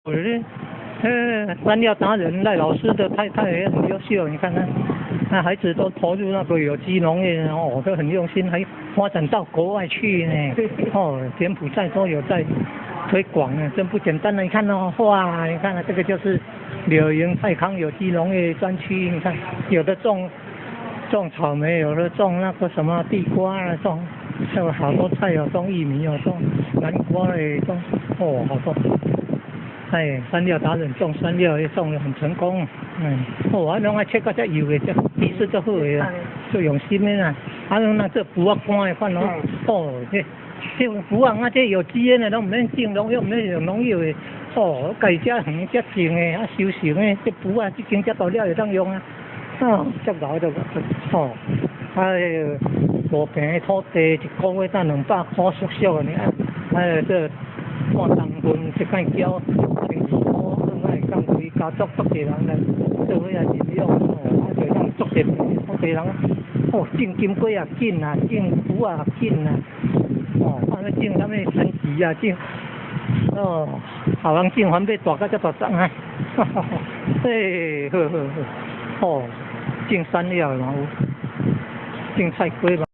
這山料達人賴老師的太太也很優秀，你看看，那孩子都投入那個有機農業哦，都很用心，還發展到國外去呢。哦，柬埔寨都有在推廣呢，真不簡單呢。你看哦，哇，你看這個就是柳營泰康有機農業專區，你看有的種草莓，有的種那個什麼地瓜啊，種有好多菜哦，種玉米哦，種南瓜嘞，種哦好多。哎，山料達人種山料也種得很成功，嗯，哦，啊，攏愛切到遮幼的，這皮質足好的啦，足用心的啦。啊，攏若做匏仔乾的款哦，哦，這匏仔啊，這有機的呢，攏毋免種農藥，毋免用農藥的，哦，家己遮園遮種的，啊收成的，這匏仔這間遮大了會當用啊，哦，遮𠢕就，哦，啊，5坪的土地，一個月才200箍，俗俗的爾，啊，這半冬份一擺繳12塊，算來共規家族足濟人來做伙來認養，哦，啊，就當足濟土地人，哦，種金瓜也緊啊，種匏仔也緊啊，哦，啊，欲種啥物陳皮啊，種，哦，後人種番麥大甲遮大欉啊，哈哈哈，嘿，好好好，哦，種山料的嘛有，種菜瓜嘛。